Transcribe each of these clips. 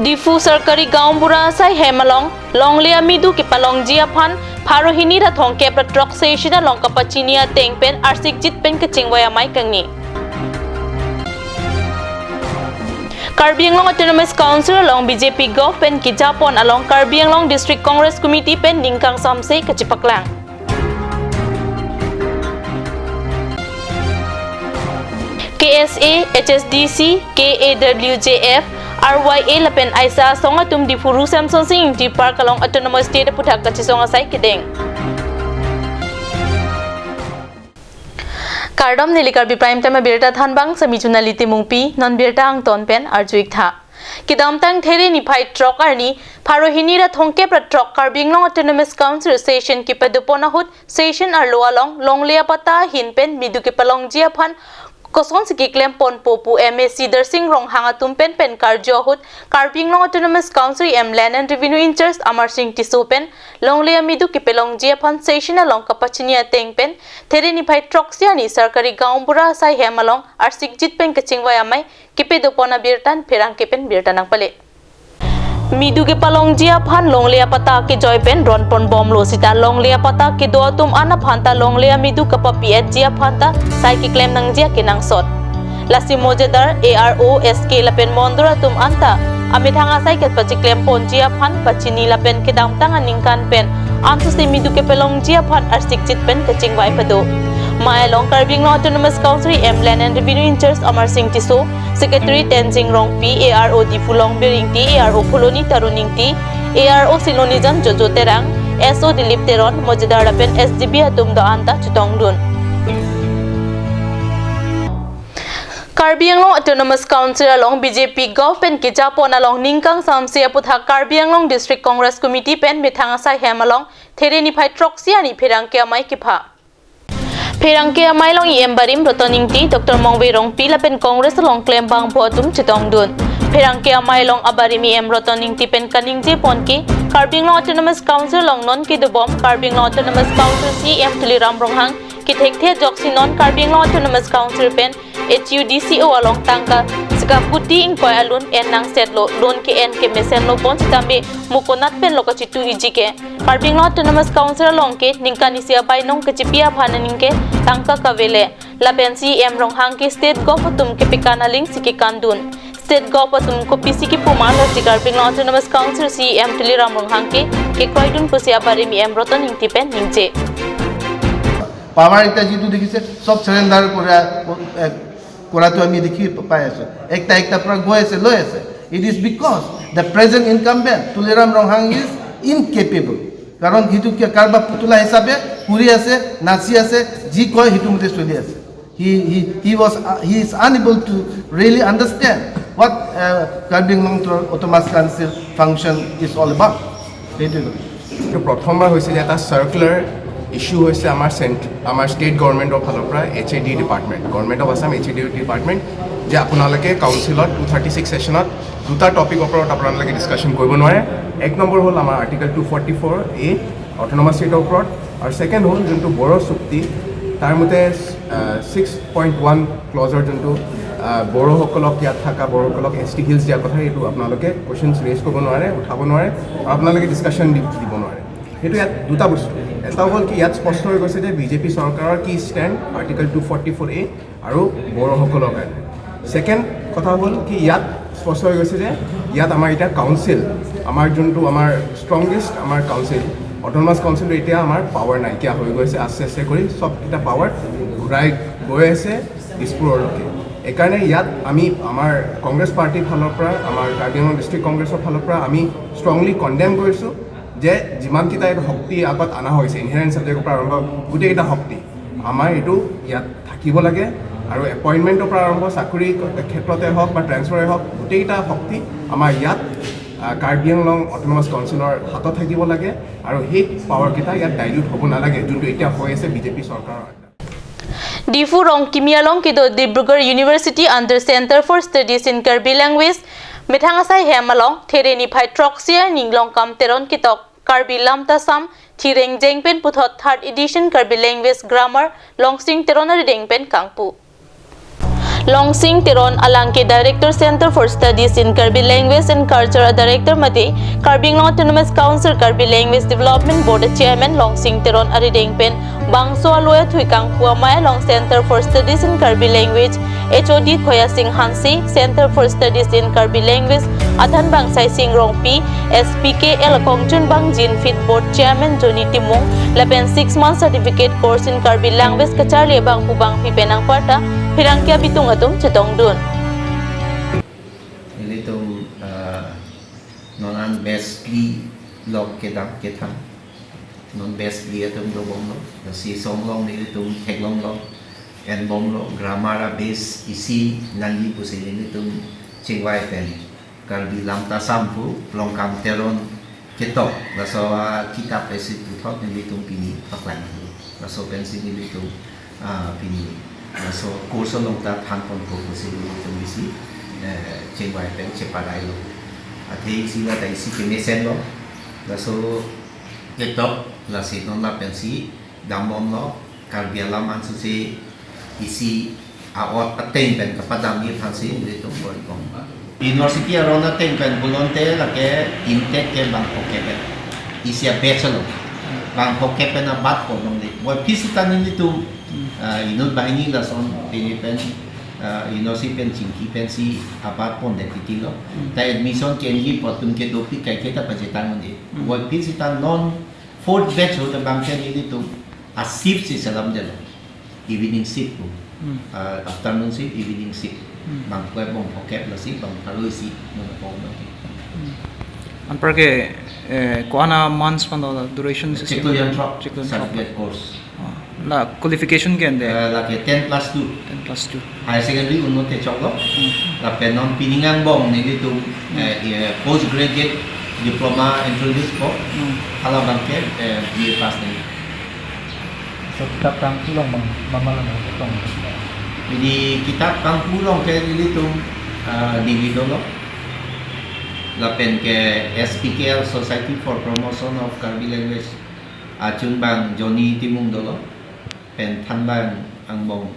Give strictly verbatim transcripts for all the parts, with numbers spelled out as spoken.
Diphu Sarkari Gaonbura asai hem along longle amidu kepalongji aphan pharo hini ra thomkep ra throk session along kapachini ateng pen arsikjit pen kachingvai amei kangni. Karbi Anglong Autonomous Council along B J P govt pen kejapon along Karbi Anglong District Congress Committee pen ningkang samse kachepaklang. K S A, H S D C, K A W J F, R Y A lapen aisa asong atum Diphu Ru Semsonsing Ingti Park along Autonomous State aphuthak kachesong asai kedeng. Kardom, neli Karbi Prime Time abirta thanbang, sami chunali Timungpi, non birta angton pen arju-ik tha. Kedamtang There niphai throk arni, pharo hini ra thomkep ra throk Karbi Anglong Autonomous Council session kepadopon ahut, session arlo along longle apatta ahin pen midu kepalongji aphan kosonsi keklem ponpo pu M A C Darsing Ronghang atum pen pen karju ahut, Karbi Anglong Autonomous Council M Land and Revenue in-charge Amarsing Tisso pen longle amidu kepalongji aphan session along kapachini ateng pen There niphai throksi arni Sarkari Gaonbura asai hem along arsikjit pen kachingvai amei kepadopon abirta pherangke pen birta nangpale. Midu kepalongji aphan longle apatta kejoi pen ronponbomlo seta longle apatta kedo atum an aphanta longle amidu kapapi-etji aphanta sai keklem nangji akenangsot. Lasi mojedar, A R O, S K lapen mondol atum anta amethang asai kepachiklem ponji aphan pachini lapen kedamtang aningkan pen ansose midu kepalongji aphan arsikjit pen kachingvai pado. Amei along Karbi Anglong Autonomous Council M Land and Revenue in-charge Amarsing Tisso, Secretary Tensing Rongpi, A R O Diphu Longbir Ingti, A R O Phuloni Tarun Ingti, A R O Silonijan Jojo Terang, S O Dilip Teron, mojedar lapen S D B atum do-an ta chetongdun. Karbi Anglong Autonomous Council along B J P govt pen kejapon along ningkang samse aphuthak Karbi Anglong District Congress Committee pen methang asai hem along There niphai throksi arni pherangke amei kepha. Pherangke amei along E M abarim Roton Ingti, Doctor Mongve Rongpi lapen Congress along klembangpo atum chetongdun. Pherangke amei along abarim E M Roton Ingti pen kaningje pon ke, Karbi Anglong Autonomous Council along non kedobom Karbi Anglong Autonomous Council C E M Tuliram Ronghang kethekthe ajoksi non Karbi Anglong Autonomous Council pen H U D C O along tangka sika kuti ingkoi alun en nangsetlo, lun ke-en kemesenlo bonsitame mo konat penlo kachitu-ikji ke. Karbi Anglong Autonomous Council along ke ningkan isi abainong kachipi aphan aning ke tangka kavele. Lapen C E M Ronghang ke state govt atum kepekan alingsi kekandun. State govt atum kopisi kepu ma lasi Karbi Anglong Autonomous Council C E M Tuliram Ronghang ke kekroidun pusi abarim E M Roton Ingti pen ningje. Power এতিয়া যিটো দেখিছে, চব চাৰেণ্ডাৰ কৰা, এ, কৰাটো আমি দেখি পাই আছো। একটা একটা পৰা গৈ আছে, লৈ আছে। It is because the present incumbent Tuliram Ronghang is incapable। কাৰণ সেইটো কিয়, কাৰোবাৰ পুতলা হিচাপে ফুৰি আছে, নাচি আছে, যি কয় সেইটো মতে চলি আছে। He, he, he was, uh, he is unable to really understand what, uh, Karbi Anglong Autonomous Council function is all about। সেইটোৱে কথা। এইটো প্ৰথমবাৰ হৈছে যে এটা চাৰ্কুলাৰ ইছ্যু হৈছে আমাৰ চেণ্ট-, আমাৰ ষ্টেট গভৰ্ণমেণ্টৰ ফালৰ পৰা, H A D department, Government of Assam H A D department, যে আপোনালোকে কাউন্সিলত টু থাৰ্টি ছিক্স ছেছনত দুটা টপিকৰ ওপৰত আপোনালোকে ডিছকাশ্যন কৰিব নোৱাৰে। এক নম্বৰ হ'ল আমাৰ আৰ্টিকল টু ফৰ্টি ফ'ৰ এ অট'নমাছ ষ্টেটৰ ওপৰত, আৰু ছেকেণ্ড হ'ল যোনটো বড়ো চুক্তি, তাৰ মতে, আহ, ছিক্স পইণ্ট ওৱান ক্লজৰ যোনটো, আহ, বড়োসকলক ইয়াত থকা বড়োসকলক এছ টি হিলছ দিয়াৰ কথা, এইটো আপোনালোকে কুৱেশ্যনছ ৰেইজ কৰিব নোৱাৰে, উঠাব নোৱাৰে, আৰু আপোনালোকে ডিছকাশ্যন দি-, দিব নোৱাৰে। সেইটো ইয়াত দুটা বস্তু। এটা হ'ল কি, ইয়াত স্পষ্ট হৈ গৈছে যে বিজেপি চৰকাৰৰ কি stand article two forty four A আৰু বড়োসকলৰ কাৰণে। ছেকেণ্ড কথা হ'ল কি, ইয়াত স্পষ্ট হৈ গৈছে যে ইয়াত আমাৰ এতিয়া কাউন্সিল, আমাৰ যোনটো আমাৰ ষ্ট্ৰংগেষ্ট আমাৰ কাউন্সিল, অট'নমাছ কাউন্সিলৰ এতিয়া আমাৰ পাৱাৰ নাইকিয়া হৈ গৈছে। আস্তে আস্তে কৰি চবকেইটা পাৱাৰ ঘূৰাই গৈ আছে দিছপুৰলৈকে। এইকাৰণে ইয়াত আমি আমাৰ কংগ্ৰেছ পাৰ্টিৰ ফালৰ পৰা, আমাৰ কাৰ্বি আংলং ডিষ্ট্ৰিক্ট কংগ্ৰেছৰ ফালৰ পৰা আমি ষ্ট্ৰংলি কণ্ডেম কৰিছোঁ যে যিমানকেইটা ইয়াত শক্তি আগত অনা হৈছে, ইনহেৰেণ্ট ছাবজেক্টৰ পৰা আৰম্ভ গোটেইকেইটা শক্তি আমাৰ এইটো ইয়াত থাকিব লাগে। আৰু এপইণ্টমেণ্টৰ পৰা আৰম্ভ চাকৰি ক্ষেত্ৰতে হওক বা ট্ৰেন্সফাৰে হওক, গোটেইকেইটা শক্তি আমাৰ ইয়াত, আহ, কাৰ্বি আংলং অট'নমাছ কাউন্সিলৰ হাতত থাকিব লাগে। আৰু সেই পাৱাৰকেইটা ইয়াত ডাইলিউট হ'ব নালাগে, যোনটো এতিয়া হৈ আছে বিজেপি চৰকাৰৰ আণ্ডাৰত। Diphu Rongkimi along kedo Dibrugarh University under Center for Studies in Karbi Language methang asai hem along There niphai throksi arni Longkam Teron ketok Karbi Lamtasam Thireng Jeng pen puthot third edition Karbi Language Grammar Longsing Teron arideng pen kangpu. Longsing Teron, alang ke Director, Centre for Studies in Karbi Language and Culture a Director mate Karbi Anglong Autonomous Council Karbi Language Development Board a Chairman Longsing Teron arideng pen bangso aloi athui kangpu amei along Centre for Studies in Karbi Language H O D Khoyasing Hanse, Centre for Studies in Karbi Language athanbang Saising Rongpi, S P K L akongchunbang Jinfit Board Chairman Johnny Timung lapen six month certificate course in Karbi Language kacharli abangphu bangphi pen anparta pherangke abitung atum chetongdun. Ilitum, ah, non an batch phli lok kedam kethan. Non batch phli atum dobomlo. Lasi song along nelitum theklonglo, enbomlo, grammar a base isi nangji pusi nelitum chingvai pen Karbi Lamta Sam pu Longkam Teron ketok, laso akitap isi puthot nelitum pini paklang. Laso pensi nelitum, ah, pini laso course along ta thanponpo pusi nelitum isi, eh, chingvai pen cheparailo. Athe isi la ta isi kemesenlo. Laso ketok, lasi non lapensi dambomlo, Karbi alam ansose isi a-ot ateng pen kapadamji aphansi nelitum bor-ikom. University aron ateng pen pulote lake intake ke bangphokep pen. Isi a-batch along. Bangphokep pen abatpon longle. Puvoiphit sita nelitum, ah, inut banghini lason pini pen, ah, university pen chingki pensi abatpondet titilo. Hmm. Ta admission ke-enji apot atum ke dopik kaike ta pachetang un-e. Hmm. Puvoiphit sita non fourth batch ahut abang ke nelitum a-shift si selamdetlo. Evening shift pu. Hmm. Ah, afternoon shift, evening shift. Hmm. Bang kue bangphokep lasi bang pharo isi nonpong lagi. Hmm. Anparke, eh, ko-an a-months pen do la duration si? Chiklo jonthrok. Chiklo jonthrok. Certificate course. Ah, la qualification ke ante? Eh, lake ten plus two. Ten plus two. Higher secondary unnote choklo. Hmm. Lapen non pining angbong nelitum, Hmm. eh, eh, postgraduate diploma introducepo. Hmm. Halabang ke, eh, B A pass nangji. So, kitap kangpu along bang, mama lang bang, ketong. Jadi kitap kangpu along ke nelitum, ah, Delhi dolo. Lapen ke S P K L, Society for Promotion of Karbi Language, achunbang Johnny Timung dolo. Pen thanbang angbong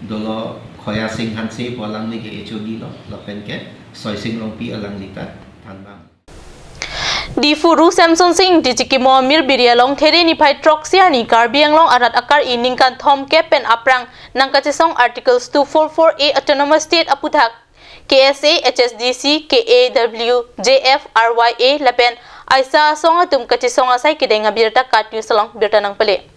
dolo, Khoyasing Hanse pu alangli ke H O D lo, lapen ke Soising Rongpi alangli ta thanbang. Diphu Ru Semsonsing Ingti chikimo Amir Biri along There niphai throksi arni Karbi Anglong arat akar-i ningkan thomkep pen aphrang nangkachesong Articles two four four A Autonomous State aphuthak K S A, H S D C, K A W J F, R Y A lapen aisa asong atum kachesong asai kedeng abirta KAT News along birta nangpale.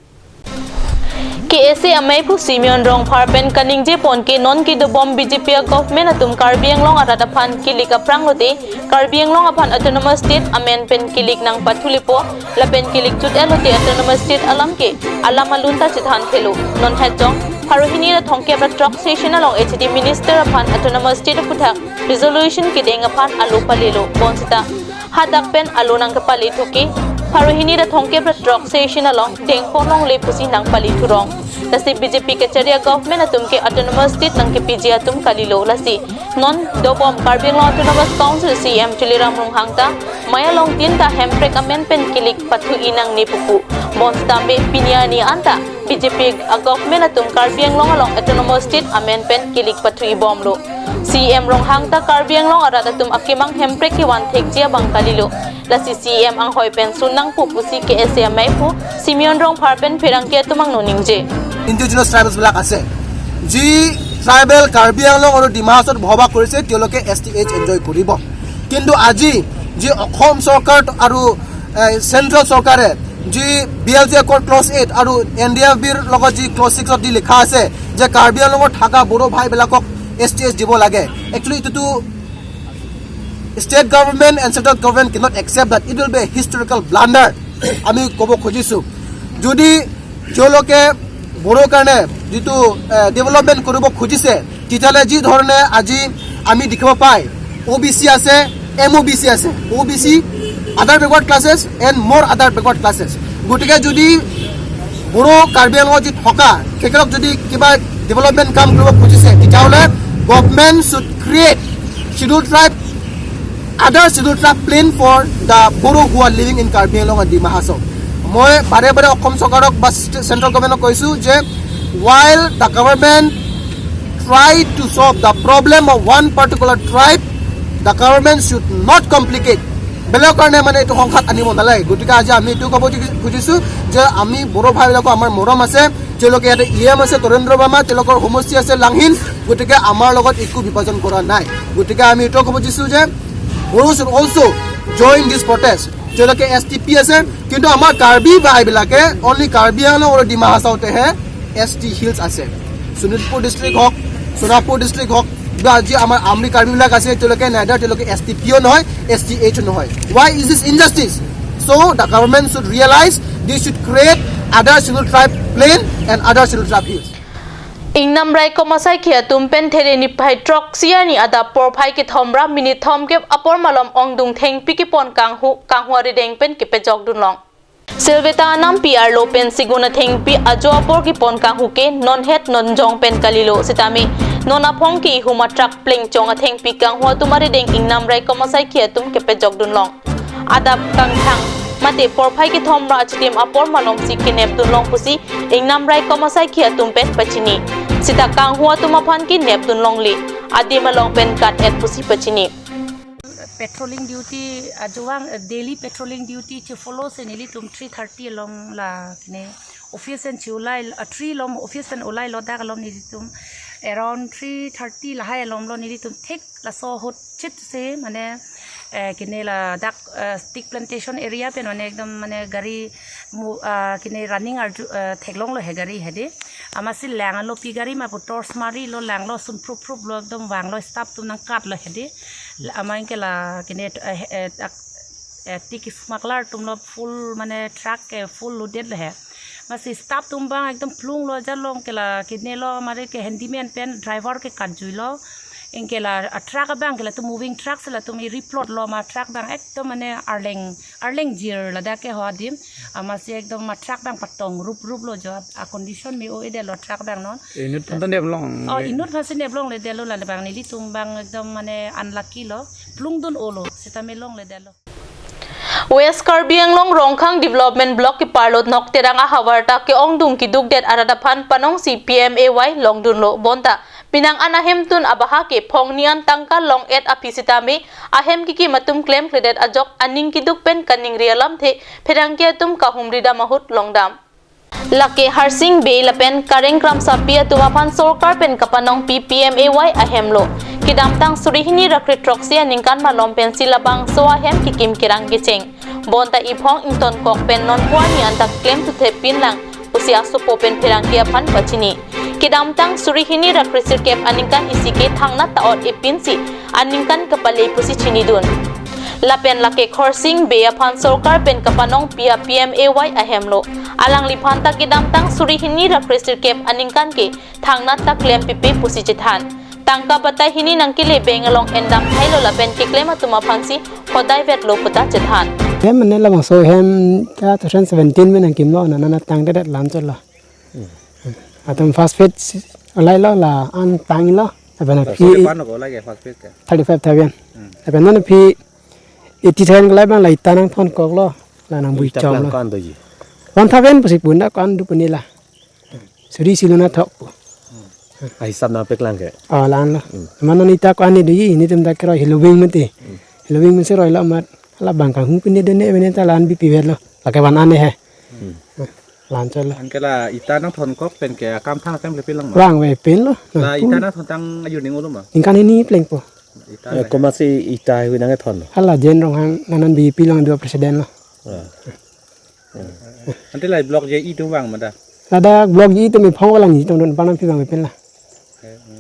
K S A ameiphu Simeon Rongphar pen kaningjepon ke non kedobom B J P a-government atum Karbi Anglong arat aphan kilik aphrang lote Karbi Anglong aphan Autonomous State amen pen kilik nangpathulepo lapen kilik chut-et lote Autonomous State alam ke alam alun ta chethanthelo. Non hejong pharo hini ra thomkep ra throk session along H A D Minister aphan Autonomous State aphuthak resolution kedeng aphan alo palelo. Bonsita hadak pen alo nangkepale thu ke pharo hini ra thomkep ra throk session along dengpon longle pusi nangpale thurong. Lasi B J P kachari a-government atum ke Autonomous State nangkepiji atum kalilo. Lasi non dobom Karbi Anglong Autonomous Council C E M Tuliram Ronghang ta mei along tin ta Hemprek amen pen kilik pathu-i nangne pupu. Bonsita me pini arni anta B J P a-government atum Karbi Anglong along Autonomous State amen pen kilik pathu-i bomlo. C E M Ronghang ta Karbi Anglong arat atum akemang Hemprek kevan thekji abang kalilo. Lasi C E M anghoi pen sun nangpo pusi K S A ameiphu Simeon Rongphar pen pherangke atum angno ningje. Indigenous ট্ৰাইবেলছবিলাক আছে, যি ট্ৰাইবেল কাৰ্বি আংলং আৰু ডিমা হাছাওত বসবাস কৰিছে, তেওঁলোকে এছ T H enjoy কৰিব। কিন্তু আজি যি অসম চৰকাৰ আৰু, এ, চেণ্ট্ৰেল চৰকাৰে যি বি এল জি একৰ্ড ক্লজ এইট আৰু এন ডি এফ বিৰ লগত যি ক্লজ ছিক্সত দি লিখা আছে যে কাৰ্বি আংলঙত থকা বড়ো ভাইবিলাকক এছ টি এইচ দিব লাগে, একচুৱেলি এইটোতো state government and central government cannot accept that. It will be a historical blunder. আমি ক'ব খুজিছোঁ, যদি তেওঁলোকে বড়োৰ কাৰণে যিটো, এ, ডেভেলপমেণ্ট কৰিব খুজিছে, তেতিয়াহ'লে যি ধৰণে আজি আমি দেখিব পাই, অ' বি চি আছে, এম অ' বি চি আছে, O' B C, other backward classes and more other backward classes। গতিকে যদি বড়ো কাৰ্বি আংলঙত যি থকা সেইসকলক যদি কিবা ডেভেলপমেণ্ট কাম কৰিব খুজিছে, তেতিয়াহ'লে government should create scheduled tribe, other scheduled tribe plan for the Boro who are living in Karbi Anglong and Dima Hasao। মই বাৰে বাৰে অসম চৰকাৰক বা ষ্টে-, চেণ্ট্ৰেল গভৰ্ণমেণ্টক কৈছোঁ যে while the government try to solve the problem of one particular tribe, the government should not complicate. বেলেগ কাৰণে মানে এইটো সংঘাত আনিব নালাগে। গতিকে আজি আমি এইটো ক'ব খুজি- খুজিছো যে আমি বড়ো ভাইবিলাকৰ আমাৰ মৰম আছে, তেওঁলোকে ইয়াতে ই এম আছে তৰেন্দ্ৰ বাৰ্মা, তেওঁলোকৰ সমষ্টি আছে লাংহিন, গতিকে আমাৰ লগত একো বিভাজন কৰা নাই। গতিকে আমি এইটো ক'ব খুজিছো যে Boro should also join this protest। তেওঁলোকে এছ টি পি আছে, কিন্তু আমাৰ কাৰ্বি ভাইবিলাকে অনলি কাৰ্বি আংলং আৰু ডিমা হাছাওতেহে এছ টি হিলছ আছে। শোণিতপুৰ ডিষ্ট্ৰিক্ট হওক, সোণাপুৰ ডিষ্ট্ৰিক্ট হওক, বা আজি আমাৰ আমৰি কাৰ্বিবিলাক আছে, তেওঁলোকে নাইডাৰ তেওঁলোকে এছ টি পিও নহয়, এছ টি এইচও নহয়। Why is this injustice? So the government should realize they should create other scheduled tribe plain and other scheduled tribe hills. Ingnamrai Komasai Khe atum pen There niphai throksi arni adap porphai kethom ra minit thomkep apor malom ongdung thengpi kepon kanghu, kanghu arideng pen kepejok dunlong. Silveta anampi arlo pen Sigun athengpi ajo apor kepon kanghu ke non het non jong pen kalilo sitame non aphong ke ihum atrak plengchong athengpi kanghu atum arideng Ingnamrai Komasai Khe atum kepejok dunlong. Adap kangthang mate porphai kethom ra achitim apor malomsi kenep dunlong pusi Ingnamrai Komasai Khe atum pen pachini. Sita kanghu atum aphan kenep dunlongle, adim along pen kat et pusi pachini. Patrolling duty ajo vang, eh, daily patrolling duty che follow si nelitum three thirty along la kene office pen che ulai, ah, three along office pen ulailo, dak along nelitum around three thirty lahai along lo nelitum thik laso ahut chit se mane, eh, kene ladak, eh, stick plantation area pen mane ekdom mane gari mu-, ah, kene running arju, eh, theklonglo he gari hedi. Amatsi lang alopi gari ma pu torch marilo, langlo, sun phrup phrup lo, ekdom vanglo, staff atum nangkatlo hedi. Amat anke la kene, eh, eh, dak, eh, tik smuggler atum lo full mane truck ke full loaded lo he. Amatsi staff atum abang ekdom plunglo, jalong ke la kene lo mari ke handyman pen driver ke katjuilo. Anke la, ah, truck abang ke latum moving truck si latum iri plotlo ma truck abang ekdom mane arleng, arleng jir ladak ke ho adim. Amatsi ekdom ma truck abang patong rup rup lo jo, ah, condition me-o-edetlo truck abang non. Inut aphan ta neplong. Oh, inut aphansi neplongledetlo, la abang nelitum abang ekdom mane unlucky lo. Plung dun-olo, sitame longledetlo. West Karbi Anglong Rongkhang Development Block keparlo Nokterang ahavar ta ke-ongdung keduk det arat aphan panongsi P M A Y longdunlo bonta. Penang an ahemtun abaha ke phongni an tangka long-et aphi sitame ahem kekim atum klemkledet ajok aning keduk pen kaningri alamthe pherangke atum kahumri dam ahut longdam. Lake Harsing Bey lapen Kareng Kramsapi atum aphan sorkar pen kapanongpi P M A Y ahemlo. Kedamtang suri hini ra kre throksi aningkan malom pensi labangso ahem kekim kerang kecheng. Bonta iphong ingtonkok pen non puani anta klem tuthe pinlang pusi asopo pen pherangke aphan pachini. Kedamtang suri hini ra kre sirkep aningkan isi ke thangnat ta ot-e pinsi aningkan kapale pusi chinidun. Lapen lake Khorsing Bey aphan sorkar pen kapanongpi a P M A Y ahemlo. Alangliphan ta kedamtang suri hini ra kre sirkep aningkan ke thangnat ta klempipe pusi chethan. Tangka batai hini nangkele bank along endam thailo lapen keklem atum aphansi hodai vetlo puta chethan. Hem mane labangso hem ta two thousand seventeen pen nangkimlo, nana tangtedet la-an chotlo. Atum first phase ulailo, la-an tanglo. Lapen aphi Pano ko lagi first phase ka? Thirty five thousand. Hmm. Lapen non aphi eighty thousand kalai abang la ita nangthonkoklo, la nangbui Ita chomlo. Plang ko-an doji? One thousand pusi punda ko-an do puni la. Suri isi lo nathok pu. Ah, hisap nangpeklang ke? Oh, la-anlo. Hmm. Mane non ita ko-an ni doji, nelitum ta keroi heloving mati. Hmm. Heloving masi roilo amat. Labang kanghu pine dene mene ta la-an bipi vetlo. Lake van ane he. Hmm. La-an chotlo. Anke la ita nangthonkok pen ke akam thang aklem le pilang ma? Vangve pinlo. La ita nangthontang ajur ning olo ma? Ningkan hini plengpo. Ita Eh, le. Komatsi ita hui nangkethonlo? Hala Jen Ronghang, nanan B J P along do president lo. Ah. Ante la block J E atum vang ma da? Ladak block J E atum iphong alang J E atum don panam pi vang pin la.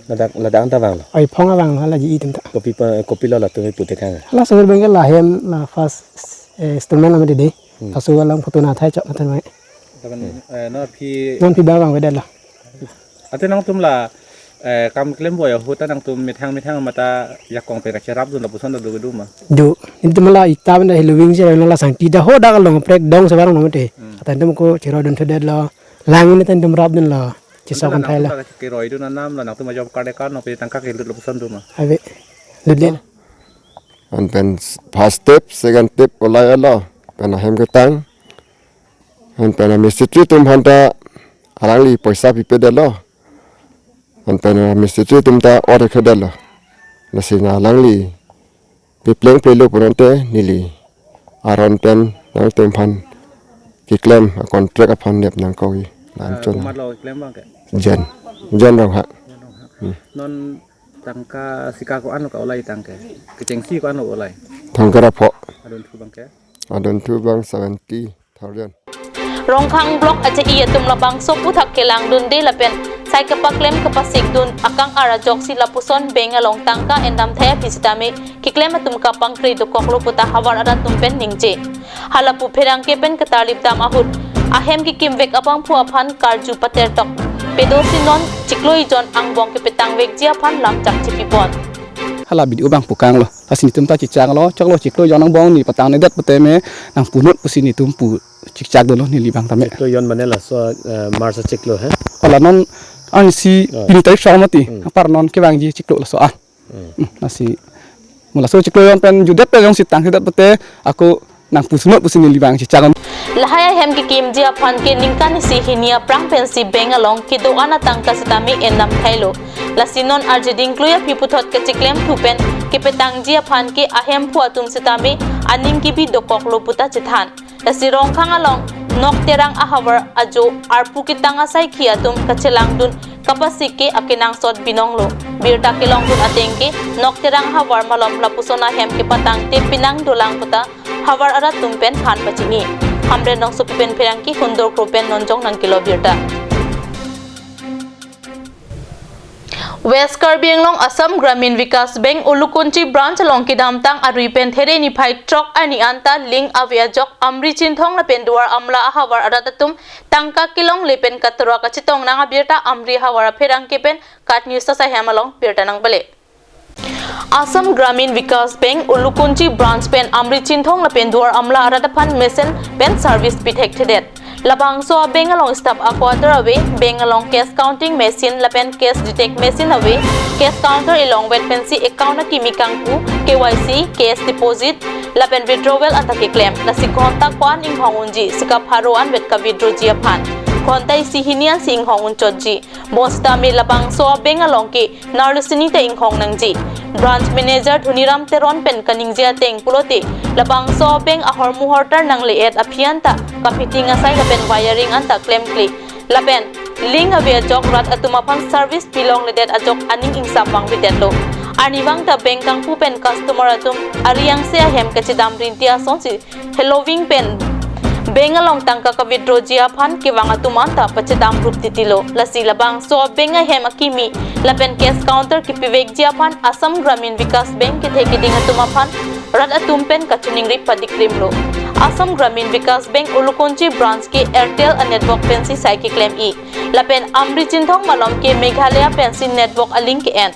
Ladak, ladak anta vanglo? Oi, iphong avang hala J E atum ta. Kopi pa, kopilo latum ipu tekang? Hala sumir bengkel la hem la first, eh, installment la mati de. Hmm. Laso alang photo na thai chok na than mai. Takan, eh, non aphi Non aphi ba vangvedetlo. Ante nangtum la, eh, kam klem boi ahut ta nangtum methang methang mata jakong pen kacherap dun lapuson ta do kedo ma? Do. Nelitum la ita pen heloving si roi la sangti da ho da kalong prek dong sebarang nong te. Hmm. Atan tum ko cheroi dun thudetlo. Lang ni tan tum rapdunlo. Chisok Ante kan thai la. nangtum ta keroi dun anam la nangtum job card account nong pe tangka kelut lapuson do ma? Ave. Ludel. An pen first step, second step ulailo. Pen ahem ketang. An pen a mistri atum aphan ta alangli poisa pipedetlo. Anpen mistri atum ta order khe detlo. Lasi nang alangli pi plengple lo pulote neli aron pen nangtum aphan keklem a contract aphan nep nangkok-i. Lam Ah, chon. Komatlo keklem abang ke? Jen. Jen Ronghang. Non tangka sika ko-an lo ka-olai tangke? Kechengsi ko-an lo olai? Tangka ra pho. Adunthu abang ke? Adunthu abang seventy thousand. Rongkhang Block aja-i atum labangso aphuthak kelangdunde lapen sai kepaklem kepasikdun akang-ar ajoksi lapuson bank along tangka endam thai aphi sitame keklem atum kapangkre dokoklo puta havar arat atum pen ningje. Halapu pherangke pen ketarlipdam ahut ahem kekimvek abangphu aphan karju patertok. Pedosi non chiklo ejon angbong kepetangvekji aphan lamchak chipipon. Hala bidi abang pu kanglo. Lasi netum ta chechaklo, chaklo chiklo ejon angbong ne patangnedet putame nangpunot pusi netum pu chechak dolo neli abang tame. Chiklo ejon mane laso, eh, March chiklo he? Hala non ansi Oh. Pini tarik song mati. Hmm. Apar non kevangji chiklo laso an. Hmm. Hmm, lasi mo laso chiklo ejon pen jutdet pen jongsi tangsedet pute ako nangpusunot pusi neli abang chechak. Lahai ahem kekimji aphan ke ningkan isi hini aphrang pensi bank along kedo-an atangka sitame endam thailo. Lasi non arje dingklui aphi puthot kacheklemthu pen kepetangji aphan ke ahemphu atum sitame aning kebi dokoklo puta chethan. Lasi Rongkhang along Nokterang ahavar ajo arpu ketang asaikhi atum kachelangdun kapasik ke akenangsot binonglo. Birta kelongdun ateng ke Nokterang ahavar malom lapuson ahem kepatangte penang dolang puta havar arat atum pen than pachini. Hamren Rongsopi pen pherangke Hundor Kro pen Nonjong nangkelo birta. West Karbi Anglong Assam Gramin Vikas Bank Ulukunchi Branch along kedamtang arui pen there niphai throk arni anta link ave ajok Amri Chinthong lapen Duar Amla ahavar arat atum tangka kelongle pen katura kachetong nang abirta Amri ahavar apherangke pen KAT News ta sahem along birta nangpale. Assam Gramin Vikas Bank Ulukunchi Branch pen Amri Chinthong lapen Duar Amla arat aphan mesen pen service pithekthedet. Labangso a-bank along staff a-quarter ave, bank along cash counting machine lapen cash detect machine ave, cash counter elongvet pensi account akimi kangpu, K Y C, cash deposit, lapen withdrawal anta keklem. Lasi ghonta ko-an inghong unji, sika pharo anvet ka-withdrawji aphan ghonta isi hini ansi inghong unchotji. Bonsitame labangso a-bank along ke narlisini ta inghong nangji. Branch manager Dhoniram Teron pen kaningje ateng pulote labangso a-bank ahormu hortar nangle-et aphi anta kaphiting asai lapen wiring anta klemkle. Lapen link ave ajok rat atum aphan service pilongledet ajok aning ingsam vangvedetlo. Arnivang ta bank kangpu pen customer atum ari angse ahem kachedam rinti asonsi heloving pen bank along tangka ka-withdrawji aphan kevang atum anta pachedam rup titilo. Lasi labangso a-bank ahem akimi lapen cash counter kepivekji aphan Assam Gramin Vikas Bank kethe keding atum aphan rat atum pen kachiningri padikrimlo. Assam Gramin Vikas Bank Ulukunchi Branch ke Airtel a-network pensi sai keklem-i. Lapen Amri Chinthong malom ke Meghalaya pensi network a-link ke-en.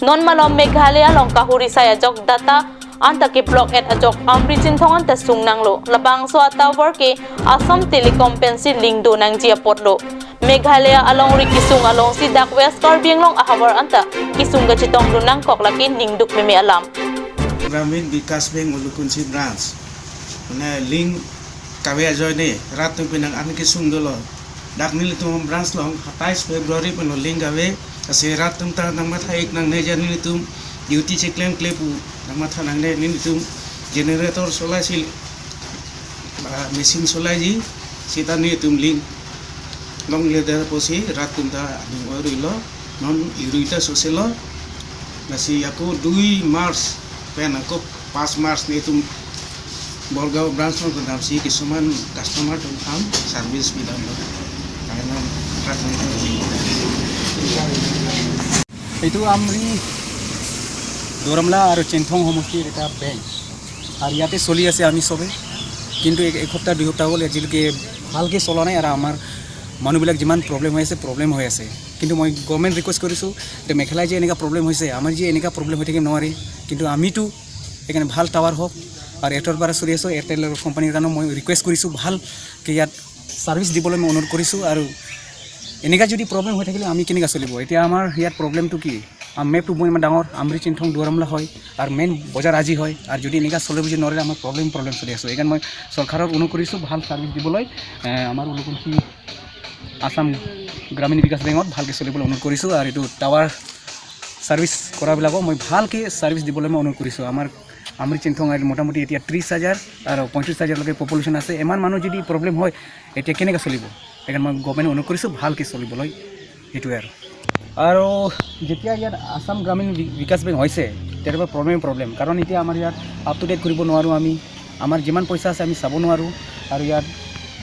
Non malom Meghalaya along kahuri sai ajok data anta ke-block-et ajok Amri Chinthong anta sung nanglo. Labangso a-tower ke Assam Telecom pensi link do nangji apotlo. Meghalaya alongri kesung alongsi dak West Karbi Anglong ahavar anta kesung kachetongdun nangkok lake ningduk meme alam. Gramin Vikas Bank Ulukunchi Branch. Mane link kave ajoine rat atum penang an kesung dolo. Dak nelitum branch along satais February pen lo link ave, lasi rat atum ta nangmatha-ik nangne, ja nelitum duty cheklemkle pu nangmatha nangne, nelitum generator solai si, ah, machine solaiji, seta nelitum link longledet apotsi rat atum ta aning oiruilo, non irui ta soselo, lasi ako dui March pen ako পাঁচ March nelitum Borgaon branch along kedamsi kisuman customer atum aphan service pidamlo. Kainam pratman. এইটো আমৰি দুৱাৰআমলা আৰু চিনথং সমষ্টিৰ এটা বেংক। আৰু ইয়াতে চলি আছে আমি চবে। কিন্তু এক, এক সপ্তাহ, দুই সপ্তাহ হ'ল আজিলৈকে ভালকৈ চলা নাই। আৰু আমাৰ মানুহবিলাক যিমান প্ৰব্লেম হৈ আছে, প্ৰব্লেম হৈ আছে। কিন্তু মই গভৰ্ণমেণ্ট ৰিকুৱেষ্ট কৰিছোঁ যে মেঘালয় যে এনেকুৱা প্ৰব্লেম হৈছে, আমাৰ যে এনেকুৱা প্ৰব্লেম হৈ থাকিব নোৱাৰে। কিন্তু আমিতো সেইকাৰণে ভাল টাৱাৰ হওক, আৰু এয়াৰটেলৰ পৰা চলি আছোঁ, এয়াৰটেলৰ কোম্পানীৰ কাৰণে মই ৰিকুৱেষ্ট কৰিছোঁ, ভালকৈ ইয়াত ছাৰ্ভিচ দিবলৈ মই অনুৰোধ কৰিছোঁ। আৰু এনেকুৱা যদি প্ৰব্লেম হৈ থাকিলে আমি কেনেকৈ চলিব? এতিয়া আমাৰ ইয়াত প্ৰব্লেমটো কি? আম-, মেপটো বহুত ইমান ডাঙৰ, আমৰি চিনথং দুৱাৰআমলা হয়, আৰু মেইন বজাৰ আজি হয়, আৰু যদি এনেকুৱা চলে বুজি নোৱাৰে, আমাৰ প্ৰব্লেম, প্ৰব্লেম চলি আছোঁ। সেইকাৰণে মই চৰকাৰক অনুৰোধ কৰিছোঁ, ভাল ছাৰ্ভিচ দিবলৈ, এ, আমাৰ উলুকুঞ্চি আছাম গ্ৰামীণ বিকাশ বেংকত ভালকৈ চলিবলৈ অনুৰোধ কৰিছোঁ আৰু এইটো টাৱাৰ ছাৰ্ভিচ কৰাবিলাকক মই ভালকৈ ছাৰ্ভিচ দিবলৈ মই অনুৰোধ কৰিছোঁ। আমাৰ আমৰি চিংথং আইল মোটামুটি এতিয়া ত্ৰিছ হাজাৰ আৰু পঁয়ত্ৰিছ হাজাৰলৈকে পপুলেশ্যন আছে। ইমান মানুহ যদি প্ৰব্লেম হয়, এতিয়া কেনেকৈ চলিব? সেইকাৰণে মই গভৰ্ণমেণ্টক অনুৰোধ কৰিছোঁ ভালকৈ চলিবলৈ, সেইটোৱে আৰু। আৰু যেতিয়া ইয়াত আছাম গ্ৰামীণ বি- বিকাশ বেংক হৈছে, তেতিয়াৰ পৰা প্ৰব্লেম প্ৰব্লেম। কাৰণ এতিয়া আমাৰ ইয়াত আপ টু ডেট কৰিব নোৱাৰোঁ আমি, আমাৰ যিমান পইচা আছে আমি চাব নোৱাৰোঁ। আৰু ইয়াত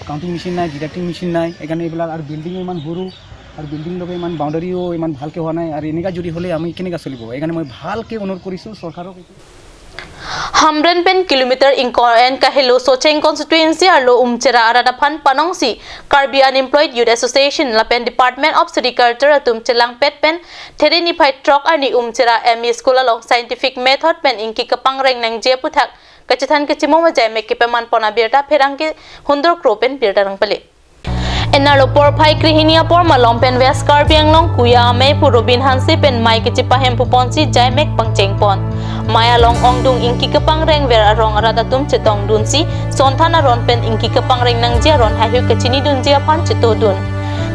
কাউণ্টিং মেচিন নাই, ডিডাক্টিং মেচিন নাই, সেইকাৰণে এইবিলাক আৰু বিল্ডিং ইমান সৰু আৰু বিল্ডিং লগে ইমান বাউণ্ডেৰীও ইমান ভালকৈ হোৱা নাই। আৰু এনেকুৱা যদি হ'লে আমি কেনেকৈ চলিব? সেইকাৰণে মই ভালকৈ অনুৰোধ কৰিছোঁ চৰকাৰক। Hamren pen kilometer ingkoi-en kahelo Socheng constituency arlo Umchera arat aphan panongsi Karbi Unemployed Youth Association lapen Department of Sericulture atum chelangpet pen There niphai throk arni Umchera M E School along scientific method pen ingki kepangreng nangji aputhak kachethan kachimung ajaimek kepaman pon abirta pherangke Hundor Kro pen birta nangpale. Enarlo porphai krehini apor malom pen West Karbi Anglong Kuya amei pu Robin Hanse pen mei kechepahem pu ponsi jaimek pangcheng pon. Mei along ongdung ingki kepangreng ver arong arat atum chetongdunsi sonthan aron pen ingki kepangreng nangji aron haihui kachinidunji aphan chetodun.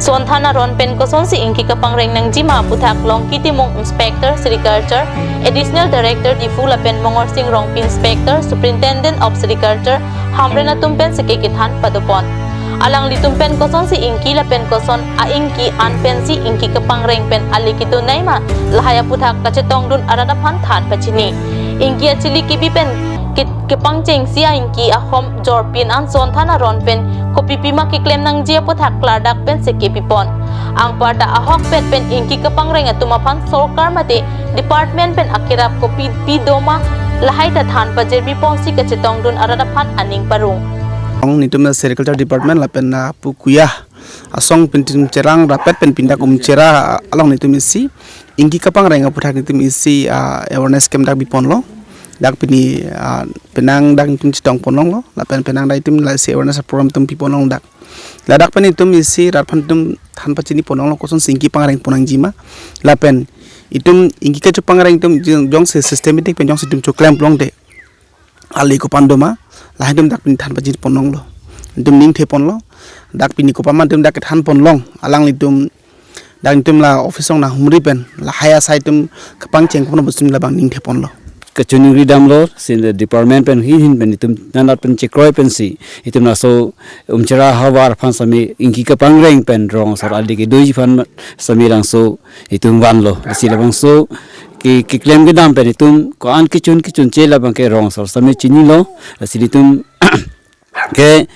Sonthan aron pen kosonsi ingki kepangreng nangji ma aputhak Longki Timung, Inspector Sericulture, Additional Director Diphu lapen Mongorsing Rongpi, Inspector Superintendent of Sericulture, Hamren atum pen seke kethan padopon. Alanglitum pen kosonsi ingki lapen koson a-ingki an pensi ingki kepangreng pen ale kedo nangji ma lahai aputhak kachetongdun arat aphan than pachini. Ingki achili kebi pen ke- kepangchengsi a-ingki ahom jorpin an sonthan aron pen kopipi ma keklem nangji aputhak klardak pen seke pipon. Anparta ahokpet pen ingki kepangreng atum aphan sorkar mate department pen akerap kopipi do ma lahai ta than pajirmi ponsi kachetongdun arat aphan aning parong. Ong nitum na Sericulture Department lapen na pu Kuya asong pen itum cherang rapet pen pindak Umchera along nitum isi ingki kepangreng aputhak nitum isi, ah, awareness camp dak biponlo. Dak pini, ah, penang dak nitum chetong ponlonglo. Lapen penang dak itum lasi awareness program itum piponlong dak. Ladak pen itum isi rat aphan itum than pachini ponlonglo kosonsi ingki pangreng pon nangji ma. Lapen itum ingki kechepangreng itum jong- jongsi systematic pen jongsi itum choklem longte ale kopan do ma, lahai itum dak pini than pachini ponlonglo. Itum ningthe ponlo. Dak pini kopan ma itum dak kethan ponlong. Alanglitum dak itum la office along na humri pen lahai asai itum kepangcheng kono bosun labang ningthe ponlo. Kachiningri damlo, si department pen hin hin pen itum nanat pen chekroi pensi itum laso Umchera havar aphan sami ingki kepangreng pen rong asor ale kedoji aphan sami langso itum vanlo. Si labangso ke- keklem kedam pen itum ko-an kechun kechun che labang ke rong asor sami chinilo. Si itum ke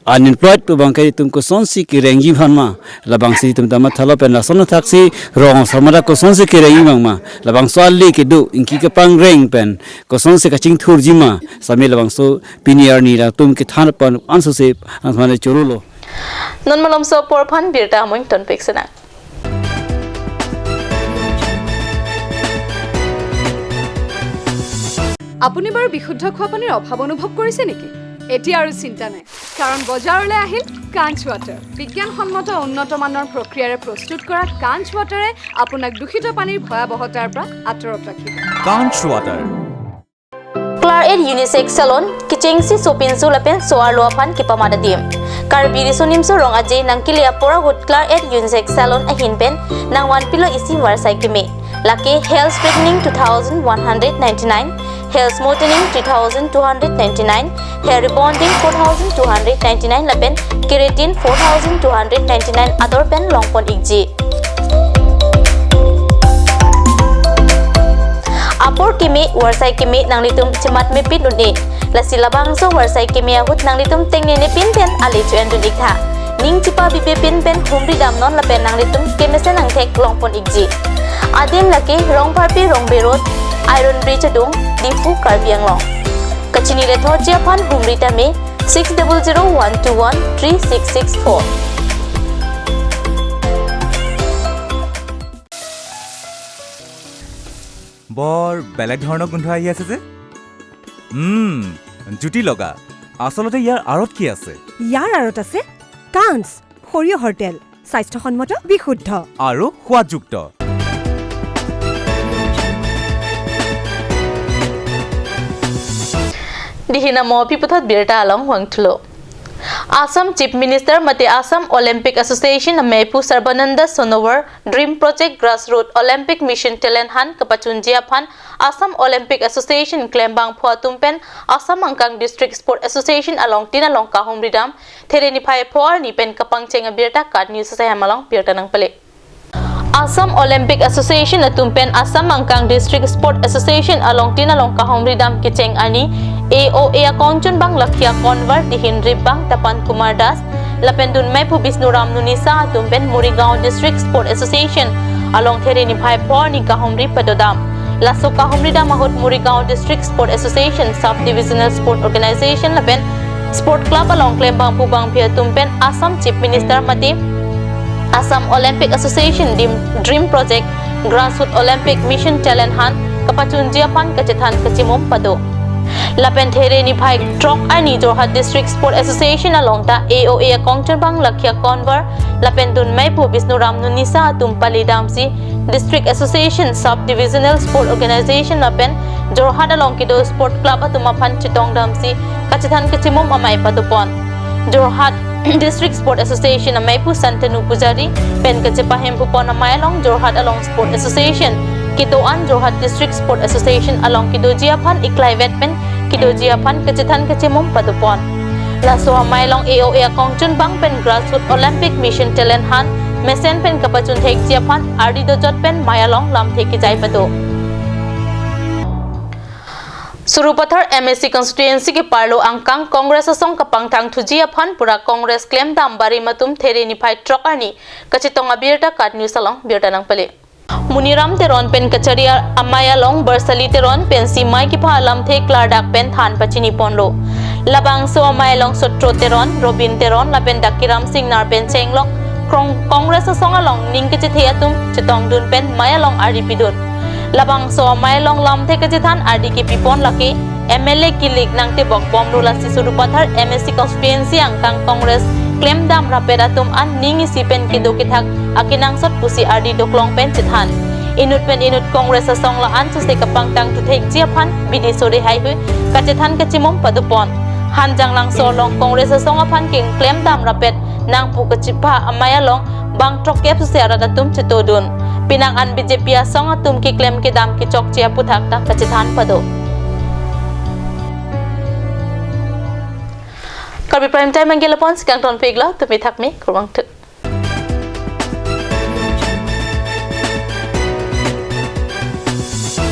unemployed pu abang ke itum kosonsi kerengji aphan ma, labangsi itum ta mathalo pen lason athaksi rong asor mada kosonsi kerengji abang ma, labangso ale kedo ingki kepangreng pen kosonsi kachingthurji ma, sami labangso pini arni latum kethan pan ansose ang mane chorolo. Non malomso apor aphan birta amoing tonpik senang. আপুনি বাৰু বিশুদ্ধ খোৱা পানীৰ অভাৱ অনুভৱ কৰিছে নেকি? এতিয়া আৰু চিন্তা নাই, কাৰণ বজাৰলৈ আহিল কাঞ্চ ৱাটাৰ। বিজ্ঞানসন্মত উন্নত মানৰ প্ৰক্ৰিয়াৰে প্ৰস্তুত কৰা কাঞ্চ ৱাটাৰে আপোনাক দূষিত পানীৰ ভয়াৱহতাৰ পৰা আঁতৰত ৰাখিব। Kanch Water. Claret Unisex Salon, kechengsi sopinso lapen so-arlo aphan kepamat adim. Karbi riso nimso rong aje nangkele apor ahut Claret Unisex Salon ahin pen nangvanpilo isi varsai keme. Lake hair straightening two thousand one hundred ninety-nine, hair smoothening three thousand two hundred ninety-nine, hair rebonding four thousand two hundred ninety-nine lapen keratin four thousand two hundred ninety-nine ador pen longpon ikji. Apor keme, varsai keme nanglitum chematme pin un-e. Lasi labangso varsai keme ahut nanglitum tengnene pin pen ale cho-endun iktha. Ning chepabibe pin pen humri damnon lapen nanglitum kemesen angthek longpon ikji. Adim lake Rongpharpi Rongbe Road, Iron Bridge adung, Diphu, Karbi Anglong. Kachini lethotji aphan humri tame six double zero one two one three six six four. বৰ বেলেগ ধৰণৰ গোন্ধ আহি আছে যে। উম, জুতি লগা। আচলতে ইয়াৰ আঁৰত কি আছে? ইয়াৰ আঁৰত আছে কাঞ্চ সৰিয়হৰ তেল, স্বাস্থ্যসন্মত, বিশুদ্ধ। আৰু সোৱাদযুক্ত। Dihina mo piputhot birta along vangthulo. Assam Chief Minister mate Assam Olympic Association ameipu Sarbananda Sonowar Dream Project Grassroots Olympic Mission Talent Hunt kapachunji aphan Assam Olympic Association klembangpo atum pen Assam angkang District Sport Association along tin along kahumri dam There niphai pho arni pen kapangcheng abirta KAT News asai hem along birta nangpale. Assam Olympic Association atum pen Assam angkang District Sport Association along tin along kahumri dam kecheng arni A O A akongchunbang Lakhia Konwar, Tihinrip bang Tapan Kumar Das lapen dunmeipu Bisnuram Nunisa atum pen Morigaon District Sport Association along There niphai pho arni kahumri padodam. Laso kahumri dam ahut Morigaon District Sport Association, Sub Divisional Sport Organization lapen Sport Club along klembangpo bangphi atum pen Assam Chief Minister mate Assam Olympic Association Dream, Dream Project Grassroots Olympic Mission Talent Hunt kapachunji aphan kachethan kachimum pado. Lapen There niphai throk arni Jorhat District Sport Association along ta A O A akongchunbang Lakhia Konwar lapen dunmeipu Bisnuram Nunisa atum pali damsi District Association, Sub Divisional Sport Organization lapen Jorhat along kedo Sport Club atum aphan chetong damsi kachethan kachimum amei padopon. Jorhat District Sport Association ameipu Santanu Pujari pen kachepahempupon amei along Jorhat along Sport Association kedo-an Jorhat District Sport Association along kedoji aphan iklaivet pen kedoji aphan kachethan kachimum padopon. Laso amei along A O A akongchunbang pen Grassroots Olympic Mission Talent Hunt mesen pen kapachun thekji aphan ardi dojot pen mei along lamthe kejai pado. Sarupathar M A C constituency keparlo angkang Congress asong kapangthang thuji aphan pura Congress klemdam barim atum There niphai throk arni kachetong abirta KAT News along birta nangpale. Muniram Teron pen kachari amei along Barsali Teron pensi mei kepha alamthe klardak pen than pachiniponlo. Labangso amei along Sotro Teron, Robin Teron lapen dak Kiram Singnar pen chenglok krong Congress asong along ning kachethe atum chetongdun pen mei along ardi pidun. Labangso amei along lamthe kachethan ardi kepipon lake M L A kilik nangtebok bomlo, lasi Sarupathar M A C constituency angkang Congress klemdam rapet atum an ning isi pen kedo kethak akenangsot pusi ardi doklong pen chethan. Inut pen inut Congress asong la-an suse kapangthang thuthekji aphan bidi sore haihui kachethan kachimum padopon. Hanjanglangso along Congress asong aphan keklemdam rapet nangpu kachepha amei along bang throkkep suse arat atum chetodun. Penang an B J P asong atum keklem kedam kechokche aputhak ta kachethan pado. Karbi Prime Time anke lapu-an si kangtonpiklo, tumi thakme, kurvangthu.